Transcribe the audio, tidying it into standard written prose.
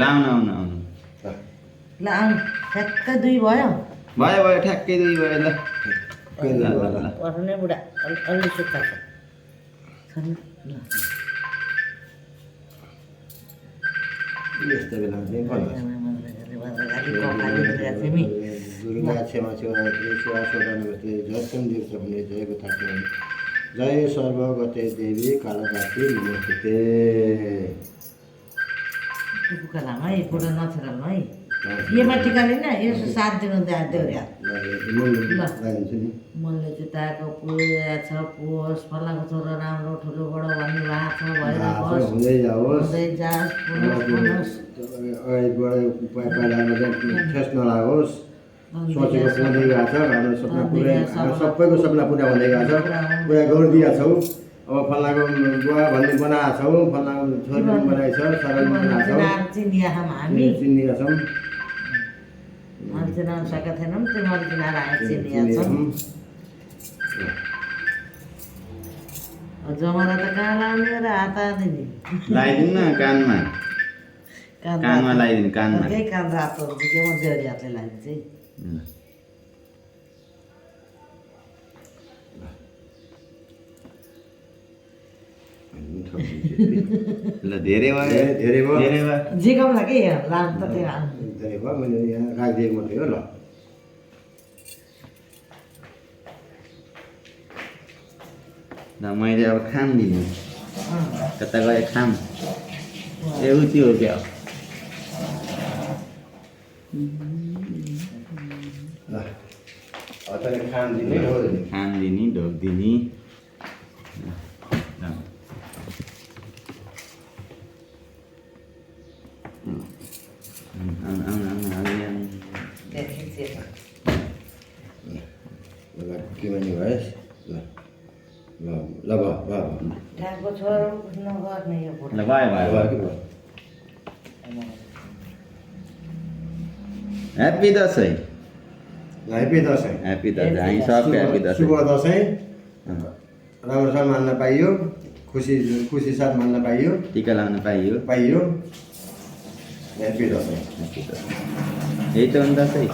लाउन आउनु आउनु ल आउनु ठ्याक्कै 2 भयो भयो भयो ठ्याक्कै 2 भयो ल पर्ने बुढा अलि सुक्खा छ ल यस्तो बेला चाहिँ दुर्गा क्षमा सेवासोदानगते जयस्तम देवसभने जयको थाके जय सर्वगते देवी कालरात्रि नमस्ते टुकुका लाम है फोटो नछराम है योमा टिका लिन यो 7 दिन देउर्या मनले जुटाएको पूजा छ पोस फलाको छोरो राम्रो ठुलो बडो भन्ने भएको छ भएर हुँदै जाओस् हुँदै जाओस् ठेस नलागोस् सोचेको पुग्दै गएको छ हाम्रो सपना पुरै सबैको सपना पुरा हुँदै गएको छ पुरा गरिदिएका छौँ अब फल्लाको बुवा भन्ने बनाएको छौँ फल्लाको छोरी पनि बनाएको छ सरल बनाएको छौँ चिनिया छौँ हामी चिनिएका छौँ मान्छे नाम सकेका थिएनौँ त्यो मान्छे नाम चिनिया छौँ जमाना त कहाँ लाउने र हात दिने लगाइदिनु न कानमा कानमा लगाइदिनु कानमा केही कान रातो हुन्छ के म देउरी हातले लाग्ने चाहिँ ल धेरै भयो धेरै भयो धेरै भयो जिगाउँला कि लाम त त्यो धेरै भयो मैले यहाँ राखिदिएको मात्रै हो ल ल मैले अब खाम दिनु कता गयो खाम ए उति हो क्या अतले खान दिने हो खाम दिने ढोक दिने के भने भएस ल ल ल भयो ठाको छोरो नगर्ने यो फोटो ल भयो भयो भयो कि भयो happy Dashain happy Dashain happy Dashain हामी सबको ह्याप्पी दसैँ शुभ दसैँ राम्रोसँग मान्न पाइयो खुसी साथ मान्न पाइयो टिका लाउन पाइयो ह्याप्पी दसैँ ह्याप्पी दसैँ यही त हो नि दसैँ